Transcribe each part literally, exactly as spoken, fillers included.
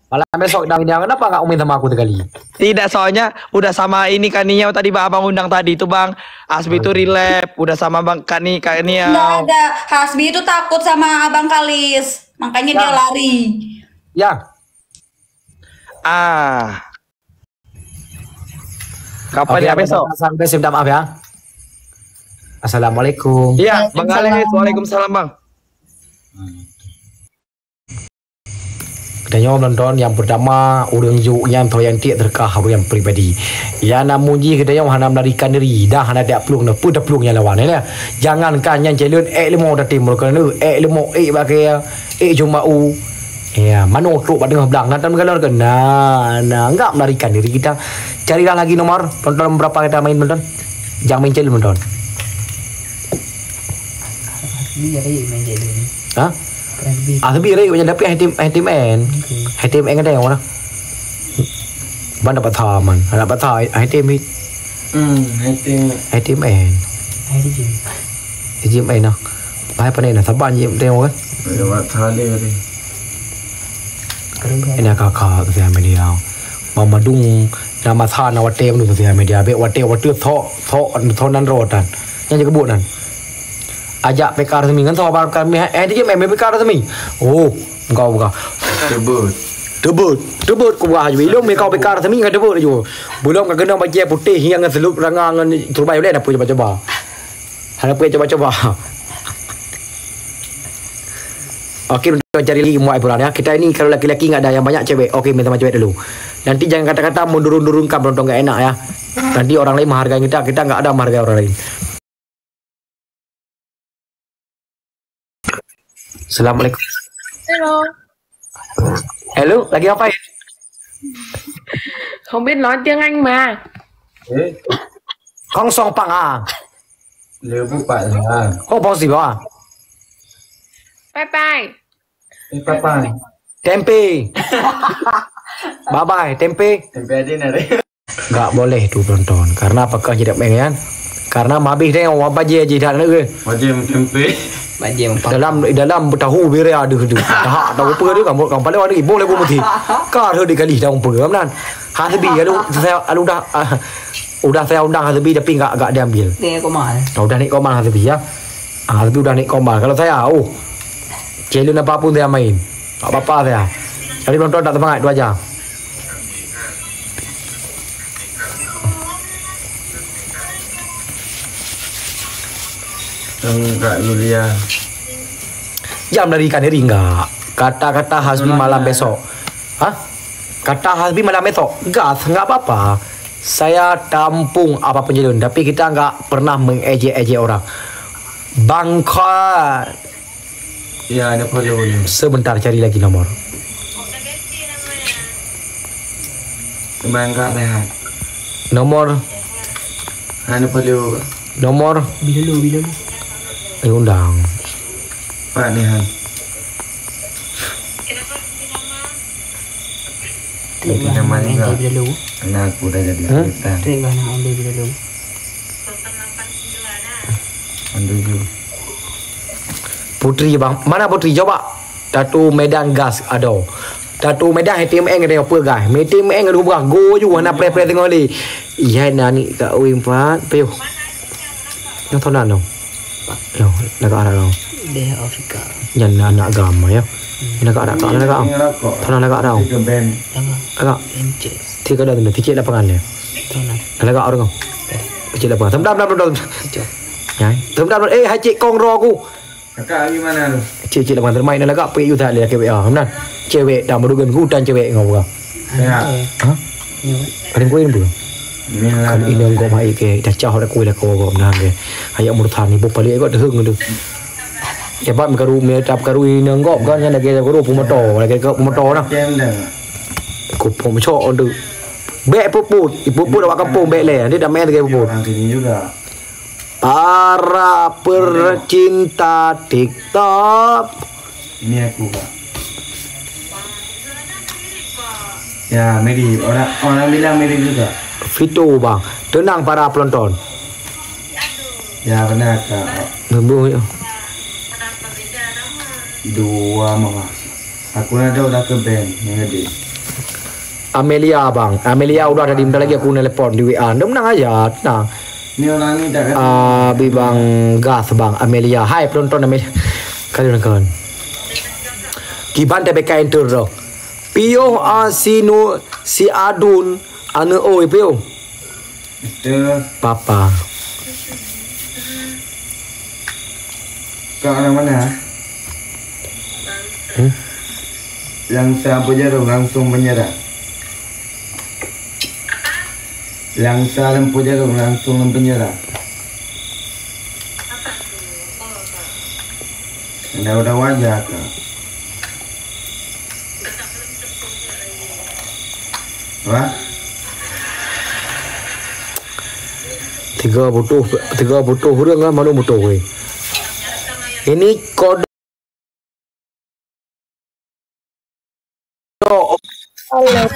Malam besok dah undang, kenapa nggak undang sama aku sekali? Tidak, soalnya udah sama ini Kak Niau tadi, Bang, abang undang tadi tuh, Bang. Asbi tuh relap, udah sama Bang Kak Ni, Kak Niau. Nggak ada. Hasbi itu takut sama Abang Kalis, makanya dia lari. Ya. Ah. Kapan ya besok? Sampai minta maaf ya. Assalamualaikum. Iya, Bang Kalis. Waalaikumsalam. Waalaikumsalam, Bang. Geutanyoe nonton nyang peurtama, ureueng jok nyan toh nyang tiek teuka ureueng pribadi. Ya namun jih geutanyoe hana meularikan diri, dah hana tiek plueng, na peue taplueng nyang lawan, ya. Jangankan nyan calon, ék leumô tatem meureuka, ék leumô, ék bak kayèe, ék jumeu'u. Ya, manoe trok bak teungoh blang, na tam galon ke? Na, na, enggak melarikan diri kita. Carilah lagi nomor, tonton berapa kita main, tonton. Jangan main calon, tonton. Dia main calon. Ha? Lebih. Ah, tapi raya macam tapi H T M, H T M N. Okey. H T M N ada yang mana? Ban dapat tha man. Dapat tha H T M N. Hmm, H T M N. H T M N. H T M N. H T M N nah. Bahaya pandai nah. Saban je tengok kan. Lewat tha dia tadi. Ini kakak tu saya media. Mamadung nama tha na watèe tu saya media. Bek watèe watèe thok thok thok nan rotan. Yang jaga buat nan. Ajak P K Resmi ngon sahabat kami, eh, dia je main P K Resmi. Oh, engkau buka. Tebut. Tebut. Tebut ku buka haju. Ilong mereka P K Resmi ngon tebut haju. Belum ka kena bajèe putih yang ngon selup ranga ngon terubai uleh dah pun coba-coba. Hana pun coba-coba. Oke, untuk cari lagi muat hiburan ya. Kita ini kalau laki-laki nggak ada yang banyak cewek. Oke, minta sama cewek dulu. Nanti jangan kata-kata mendurun-durunkan penonton nggak enak ya. Nanti orang lain menghargai kita, kita nggak ada menghargai orang lain. Assalamualaikum. Hello. Hello, lagi ngapain? Không biết nói tiếng Anh mà. Eh? Không song pang ah. Lê Phú Pại hả? Không phong gì ba? Bye bye. Eh, bye bye. Tempe. Bye bye, tempe. Tempe aja nari. Gak boleh tu penonton. Karena apakah jadi main kan? Karena mabih deh, orang bajé aja dah nak ke. Bajé tempe. Bajé mempang. Dalam, dalam tahu bira ada tu. Dah tahu apa dia, kamu, kamu paling ada ibu lagu mesti. Kar di kali dah umpa, kan? Hasbi, lalu saya, lalu dah, ah, udah saya undang Hasbi tapi enggak, enggak diambil. Dia komal. Nah, udah naik komal Hasbi ya. Ah, Hasbi udah naik komal. Kalau saya, oh, challenger apapun saya main. Tak apa-apa saya. Jadi penonton tak semangat, itu aja. Enggak, Yulia. Jangan melarikan diri, enggak. Kata-kata Hasbi malam besok. Hah? Kata Hasbi malam besok. Gas, enggak apa-apa. Saya tampung apa pun jalur, tapi kita enggak pernah mengejek-ejek orang. Bangka. Ya, ada perlu ni. Sebentar, cari lagi nomor. Bangka rehat. Nomor. Ada perlu. Nomor. Bila lu, bila lu. Eh, undang. Pak Nihan. Jadi nama juga. Anak aku dah jadi. Hah? Sultan. Trik lah nama ambil bila lu. Ambil dulu. Putri bang, mana Putri? Coba. Tatu Medan gas adoe. Tatu Medan H T M N kata apa gas? H T M N ada berah go ju hana preh-preh tengok li. Iya nani ka uing pat. Payuh. Yang tahu nano. Yo, nak arah kau. Deh Afrika. Yang anak agama ya. Nak arah kau, nak kau. Tahu nak arah kau. Tiga band. Agak. M C S. Tiga dah tu, tiket lapangan dia. Tahu nak. Nak arah kau. Tiket lapangan. Tendam, tendam, tendam. Tiket. Ya. Tendam, eh, hajik kong roh aku. Kakak lagi mana tu? Cik-cik lapan termai nak lagak pek yuta lé laki W A. Meunan. Cewek dah merugi hutan cewek ngau buka. Ya. Ha? Ada kau yang buka. Inilah. Kalau ini enggak mai ke dah cah dah kuih dah kau kau meunan ke. Ayak murthan ni bopali kau deheng tu. Ya bab karu me tap karu ini enggak kan yang lagi karu pemotor lagi ke pemotor dah. Kenda. Kau pom cok tu. Bek puput, puput awak kampung bek leh. Dia dah main lagi puput. Orang sini juga. Para pecinta TikTok. Ini aku, Pak. Ya, Medi. Orang, orang bilang Medi juga. Vito, bang. Tenang, para penonton. Ya, benar, Kak. Nunggu, yuk. Dua mama. Aku ada udah ke band yang gede. Amelia, bang. Amelia udah tadi, bentar lagi aku nelpon di W A. Dia menang aja, nah. Ni orang ni tak kata. Ah, bi bang gas, bang. Amelia. Hai, penonton Amelia. Kalian kan. Kiban T B K enter tu. Piyoh, ah, si Nu, si Adun, anu oi, piyoh. Betul. Papa. Kau anak mana? Hmm? Langsa Lempu Jarum langsung menyerah. Langsa Lempu Jarum langsung menyerah. Anda udah wajar ke? Wah. Tiga puluh, tiga puluh ureueng lah, mana betul weh. Ini kodok. Halo.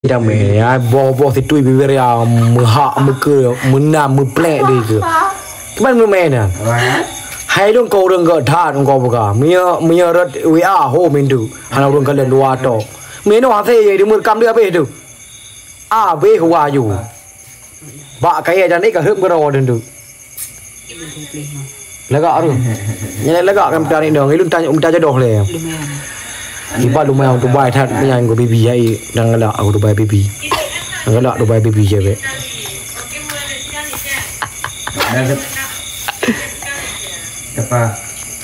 Damai, ya, boh-boh situi bibir ya, meuhak, meuke, meunam, meuplek deh ke. Cuman meumain dah. Hai lôn kau ureueng geuh that kau buka. Meunyo, meunyo rot W A ho mintu. Hana ureueng kalon dua tok. Meunoe hase ye, dia meurekam dia habéh tu. Habéh waju. Bak kayèe dan ié ka heuet beurô deundu. Lagak tu. Nyan lagak kan mita ni dong. Ilun tanya mita jodoh lé. Lumayan. Iba lumayan Dubai that nyan go bibi ai dan galak aku Dubai bibi. Dan galak Dubai bibi je bek. Apa?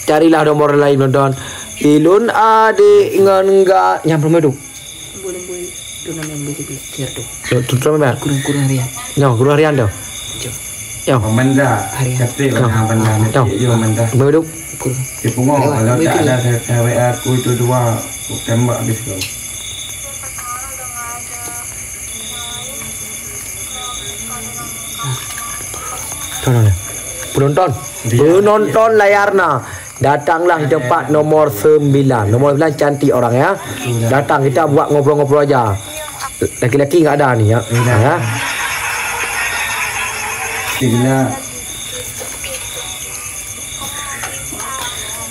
Carilah nomor lain nonton. Ilun adik ngon enggak nyam rumah tu. Boleh, boleh. Turnamen boleh belajar tu. Yo, turnamen apa? Kurang-kurang harian. Yo, kurang harian tu. Jom. Yo. Pemanda. Harian. Kata orang pemanda. Yo. Nanti dia pemanda. Baru. Kurang. Dia pungo. Lewat. Kalau tak ada saya, saya W A aku itu dua, aku tembak habis kau. Tonton. Penonton. Penonton layar na. Datanglah di tempat nomor sembilan. Nomor sembilan cantik orang ya. Datang kita buat ngobrol-ngobrol aja. Laki-laki nggak ada ni ya. Ya. Sila.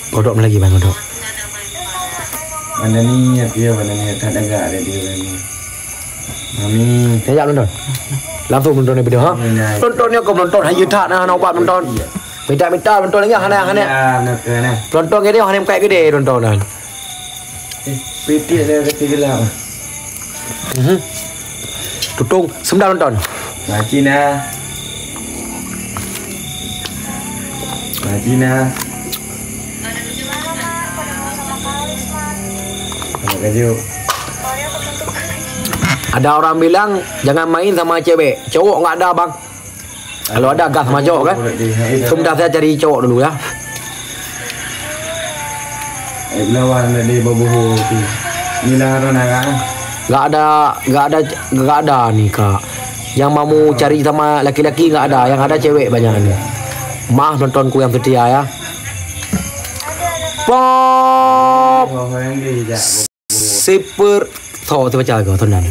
Kodok lagi bang kodok. Mana ni ya dia mana ni tak ada gak ada dia ni. Mami. Saya nonton. Langsung nonton ni video ha. Nonton ni kau nonton hanya tak nah nak ubat nonton. Minta-minta nonton lagi hana hana. Ya, nak kena. Nonton gede hana muka gede nonton dah. Eh, piti ada kata gelap. Mhm. Tutung sembilan nonton. Lagi nah. Lagi nah. Nak kaju. Ada orang bilang jangan main sama cewek. Cowok nggak ada bang. Kalau ada gas sama cowok kan. Sebentar saya cari cowok dulu ya. Eh, lawan dari Boboho tu. Nila Ronara. Gak ada, gak ada, gak ada ni kak. Yang mau cari sama laki-laki gak ada. Yang ada cewek banyak ni. Maaf nontonku yang setia ya. Pop. Super. Tho, tu baca ke tuan.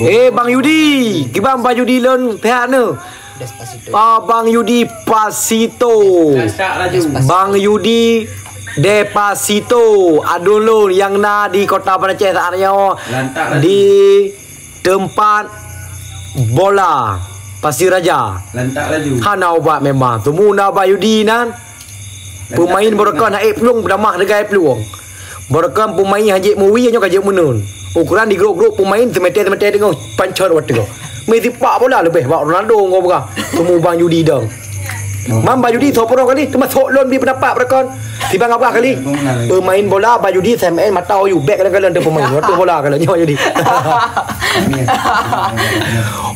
Eh, Bang Yudi, kiban Bang Yudi lon pihak ni. Despacito. Ah, Bang Yudi Pasito. Lantak laju. Despacito. Bang Yudi Despacito. Adun lôn yang na di Kota Banda Aceh saat nyoe. Lantak laju. Di tempat bola Pasir Raja. Lantak laju. Hana ubat memang. Semua na Bang Yudi nan. Pemain baroekon hana ék plueng, beudamah degai plueng. Baroekon pemain hana jeuet meuwi, nyoe ka jeuet meuneun. Ukuran di grup-grup pemain seumeter-seumeter teungoh pancor watèe. Meusipak bola leubeh bak Ronaldo ngon buka. Temu Bang Yudi dong. Man Bang Yudi soe peunoh kali, teuma sok lôn bi pendapat baroekon. Sibang abah kali. Pemain bola Bang Yudi seumeter mata oyu, bek kadang-kadang ada pemain. Waktu bola kalau nyoe Yudi.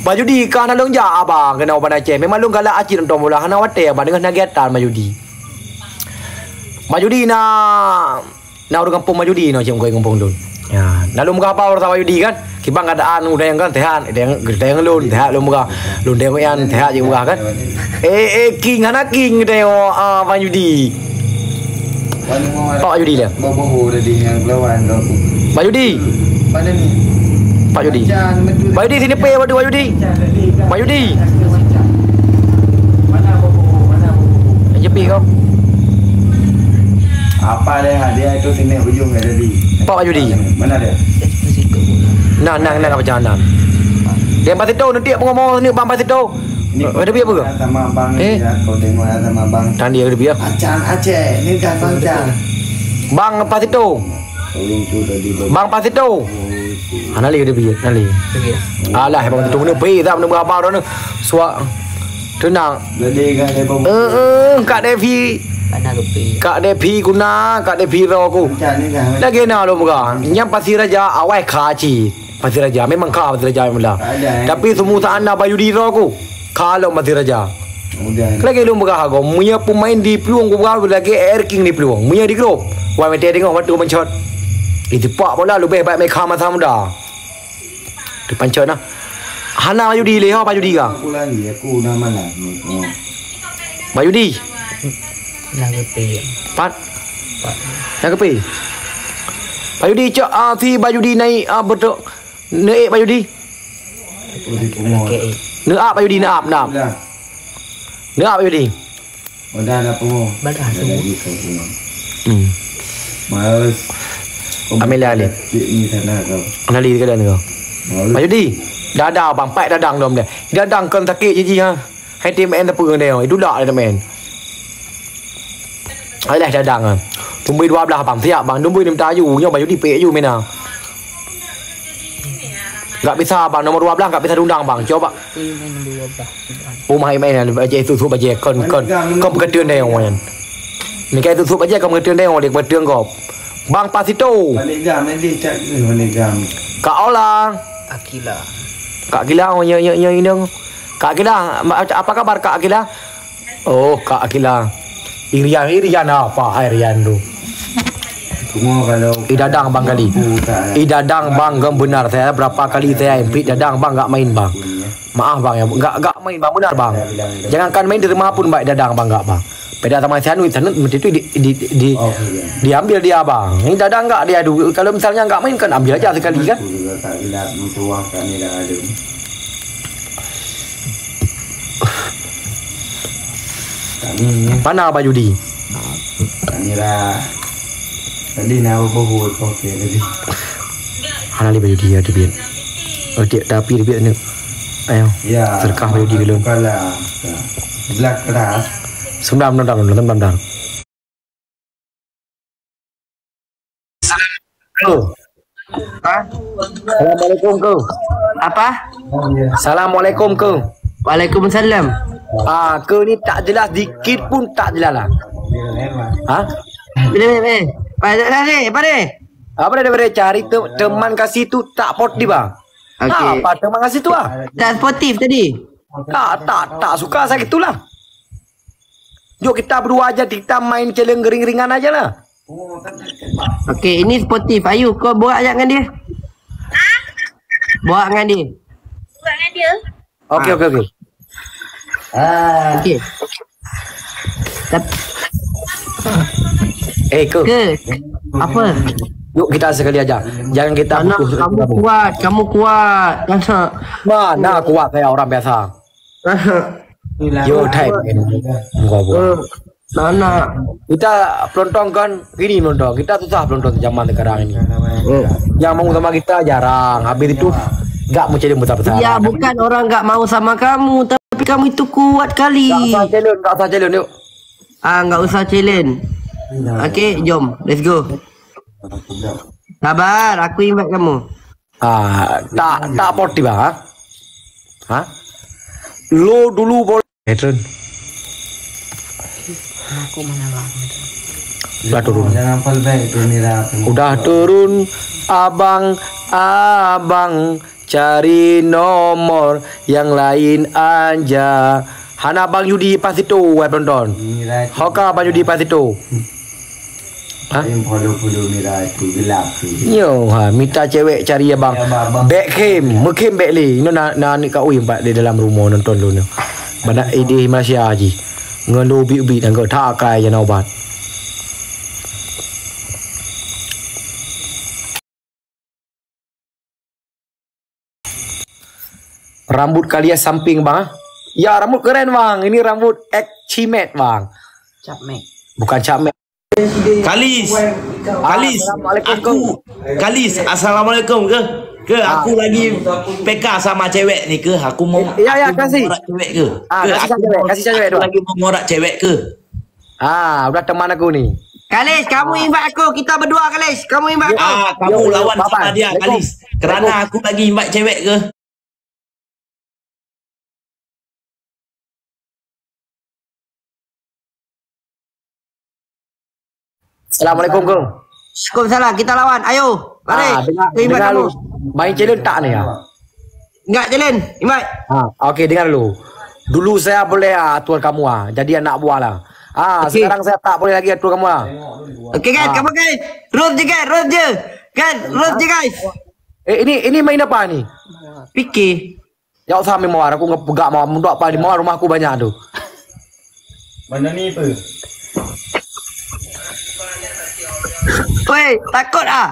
Bang Yudi ka na lôn jak abang keunoe Banda Aceh. Memang lôn galak aci nonton bola, hana watèe abang deungon na kegiatan Bang Yudi. Majudi na, na ureueng gampông Majudi na cit meukawen gampông lôn. Ya, na lôn meugah haba ureueng Majudi kan. Kiban keadaan udang kan sehat, udang, udang lôn sehat lôn meugah. Lôn udang nyan sehat cit meugah kan. Eh, eh, king hana king udang, ah, Majudi. Pak Majudi dia. Majudi. Pak Yudi. Pak Yudi sini pe, waduh, Pak Yudi. Pak Yudi. Jepit kau. Apa dia, dia itu sini ujung dia tadi. Pak Wahyudi. Mana dia? Nah, nah, nah, apa jalan? Dia Pak Sito, nanti apa ngomong ni, Bang Pak Sito? Ni ada biar apa? Sama Bang, eh? Ya, kau tengok ya sama Bang. Tadi ada biar. Acan Aceh, ni dah Bang Can. Bang Pak Sito. Ujung tu tadi, Bang. Bang Pak Sito. Hana lé, dia pergi, hana lé. Alah, abang tu ni pergi tak menunggu abang tu. Suak. Tenang. Jadi kan dia pun. Eh, eh, Kak Devi. Kak Devi guna, Kak Devi roh ku. Macam ni kan. Lagi na lo muka. Nyang Pasir Raja awai kaci. Pasir Raja memang ka Pasir Raja memang dah. Ada, eh. Tapi semua tak ada Bayudi roh ku. Kalau Pasir Raja. Udah. Lagi lu muka hago. Muya pemain di peluang ku lagi Air King di peluang. Muya di grup. Wah mete tengok waktu mencot. Itu pak bola lebih baik mereka masa muda. Dipancot nah. Hana Pak Yudi lé ho Pak Yudi ka. Aku lagi, aku dah malas ni. Pak Yudi. Dah kepi. Pat. Dah kepi. Pak Yudi cok ah si Pak Yudi naik ah betok. Naik Pak Yudi. Aku di rumah. Naik Pak Yudi naik naik. Dah. Naik Pak Yudi. Udah ada pungo. Badah tu. Ada lagi kau pungo. Hmm. Males. Ambil alih. Cik ni sana kau. Ambil alih keadaan kau. Males. Pak Yudi. Dadang bang, pat dadang dom dia. Dadang kon sakit jiji ha. Hai tim main tapi dia. Itu dak dia main. Alah dadang ah. Tumbui dua belas bang, siap bang. Tumbui ni minta aju. Nyo Pak Yudi pek aju mina. Enggak bisa bang, nomor dua belas enggak bisa diundang bang. Coba. Oh, mai main bajai tu, tu bajai kon kon. Kau peketeun deh orang. Ni kai tu, tu bajai kau peketeun deh orang dia peketeun kau. Bang Pasito. Balik gam nanti cak ni balik gam. Kak Ola. Akila. Kak Akila oh ya ya ya ini. Kak Akila, ma- apa kabar Kak Akila? Oh, Kak Akila. Irian, Irian apa hai Rian tu? Cuma kalau Idadang bang kali. Idadang bang gem benar saya berapa kali saya impit dadang bang enggak main bang. Maaf bang ya, enggak enggak main bang benar bang. Jangankan main di rumah pun baik dadang bang enggak bang. Beda sama si Anu, si Anu mesti tu di, di, di, diambil dia bang. Ini dadang enggak dia dulu. Kalau misalnya enggak main kan ambil aja sekali kan. Mana Pak Yudi? Kami lah tadi nak apa buat kopi tadi. Hana li Pak Yudi ya tebit. Oh, tiap tapi tebit ni. Ayo. Ya. Sedekah Pak Yudi dulu. Bukanlah. Sebelah keras. Sebelah benar, benar, benar. Halo. Hah? Assalamualaikum kau. Apa? Assalamualaikum kau. Waalaikumsalam. Ah, kau ni tak jelas dikit pun tak jelas lah. Hah? Boleh, boleh. Pada dah ni, pada. Apa dah daripada cari te- teman kasih tu tak poti bang. Okey. Apa teman kasih tu ah? Tak sportif tadi. Tak tak tak suka saya gitulah. Jom kita berdua aja kita main challenge ringan-ringan aja lah. Okey, ini sportif. Ayu, kau borak ajak dengan dia. Borak dengan dia. Buat dengan dia. Okey, okey, okey. Okey. Tap- Eh, ke? Ke? Apa? Yuk kita sekali aja. Jangan kita Anak, putus kamu kamu. Kuat, kamu kuat. Anak. Mana kuat saya orang biasa. Yo, time. Buka, buka. Eh, Nana. Kita pelontong kan gini pelontong. Kita susah pelontong zaman sekarang ini. Hmm. Yang mau sama kita jarang. Habis itu enggak mau jadi besar-besar. Ya, bukan orang enggak mau sama kamu, tapi kamu itu kuat kali. Enggak usah challenge, enggak usah challenge yuk. Ah, enggak usah challenge. Okey, jom. Let's go. Sabar, aku invite kamu. Ah, tak tak poti bah. Ha? Lo dulu boleh. Turun. Aku mana lah? Udah turun. Jangan fallback tu Mira. Udah turun, abang, abang cari nomor yang lain aja. Hana bang Yudi pas itu, wai penonton. Mira. Hoka bang Yudi pas itu. Ha? Yang polo-polo Mira itu gelap tu. Yo, ha, minta cewek cari abang. Ya, abang, abang. Bek kem, mekem bek le. Ino na na ni kau empat di dalam rumah nonton lu ni. Bana idih Malaysia haji. Ngon lu ubi-ubi dan kau tak akai jana ubat. Rambut kalian samping bang. Ya rambut keren bang. Ini rambut ex cimet bang. Cap mek. Bukan cap mek. Kalis. Kalis. Assalamualaikum. Aku. Kalis, assalamualaikum ke? Ke aku lagi P K sama cewek ni ke? Aku mau, ya, ya, aku mau kasih. Ngorak cewek ke? Ah, ke kasih aku cewek, mau, kasih cewek aku dua. Lagi mau ngorak cewek ke? Ah, udah teman aku ni. Kalis, kamu invite aku. Kita berdua, Kalis. Kamu invite aku. Ah, kamu lawan sama dia, Kalis. Kerana aku lagi invite cewek ke? Assalamualaikum, Kong. Waalaikumsalam. Kita lawan. Ayo, mari. Ah, dengar, dengar dulu. Main challenge tak ni, ya? Enggak, challenge. Invite. Ah, okey, dengar dulu. Dulu saya boleh, ah, atur kamu, ah, jadi anak buah lah. Ah, okey. Sekarang saya tak boleh lagi atur kamu, ah. Okey, guys, kamu, guys. Rose je, guys. Rose je. Guys, Rose je, guys. Eh, ini, ini main apa ni? Fikir. Ya usah ambil mawar, aku nggak peugah mawar, mudok apa di mawar rumah aku banyak tu. Mana ni apa? Weh, takut ah?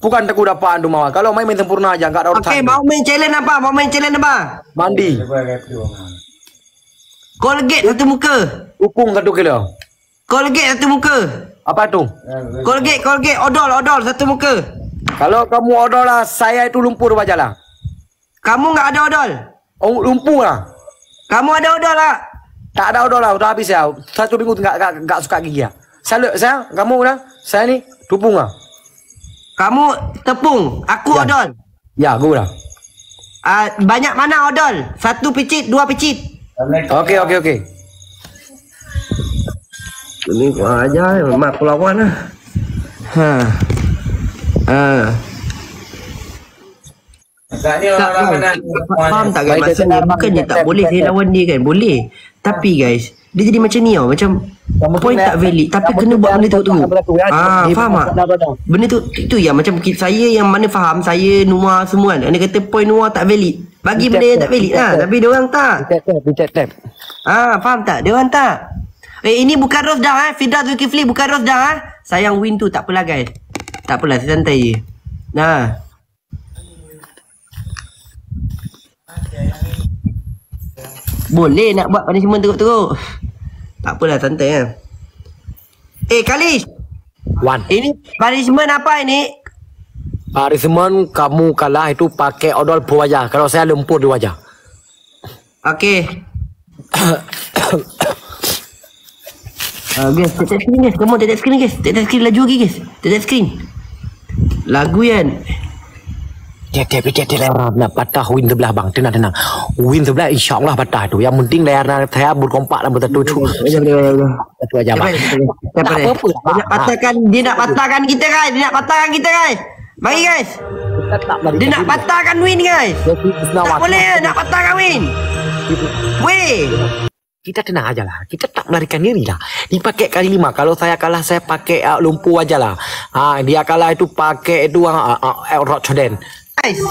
Bukan takut apaan tu mawar. Kalau main, main sempurna aja, nggak ada urusan. Okey, mau main challenge apa? Mau main challenge apa? Mandi. Colgate satu muka. Dukung satu kilo. Colgate satu muka. Apa tu? Colgate, Colgate, odol, odol satu muka. Kalau kamu odol lah, saya itu lumpur wajah lah. Kamu nggak ada odol? Oh, lumpuh lah. Kamu ada odol tak? Tak ada odol lah, udah habis ya. Satu minggu nggak, nggak, nggak suka gigi ya. Salut saya, kamu udah, saya ni tepung lah. Kamu tepung, aku odol. Ya, aku udah. Ah, banyak mana odol? Satu picit, dua picit. Okey, okey, okey. Ini aja, mak aku lawan lah. Ha. Ha. Agaknya tak, orang-orang kan, faham tak, guys? Baik, maksudnya bukannya tak boleh saya lawan dia, kan? Boleh. Tapi, guys, dia jadi macam ni tau. Macam point tak valid, tapi kena buat benda tu, tu. Ah, faham tak? Benda tu, itu ya, macam ki-, saya yang mana faham, saya, Nua semua kan. Anda kata point Nua tak valid. Bagi benda yang tak valid lah, tapi dia orang tak. Pencet tab, pencet tab. Ah, faham tak? Dia orang tak. Eh, ini bukan Rose dah, eh. Fida Zulkifli bukan Rose dah, eh. Sayang win tu, tak apalah, guys. Tak apalah, santai je. Nah. Boleh nak buat punishment teruk-teruk. Tak apalah, santai lah. Eh, Kalis. Wan. Ini punishment apa ini? Punishment kamu kalah itu pakai odol pur wajah. Kalau saya lumpur di wajah. Okey. Ah, guys, tap, tap screen, guys. Come on, tap, tap screen, guys. Tap, tap screen laju lagi, guys. Tap, tap screen. Lagu yan. Tap, tap, tap, tap, layar nak patah win sebelah, bang. Tenang, tenang. Win sebelah, insya Allah patah tu. Yang penting layar saya berkompak dan bersatu tu. Boleh, boleh, boleh, boleh. Satu aja, bang. Cepat, cepat, cepat. Tak apa-apa, bang. Dia nak patahkan, dia nak patahkan kita, guys. Dia nak patahkan kita, guys. Mari, guys. Dia nak patahkan win, guys. Tak boleh, nak patahkan win. Weh. Kita tenang aja lah. Kita tak melarikan diri lah. Dipakai kali lima. Kalau saya kalah, saya pakai, ah, lumpur aja lah. Ah, dia kalah itu pakai itu, ah, ah, ah, rock choden. Guys.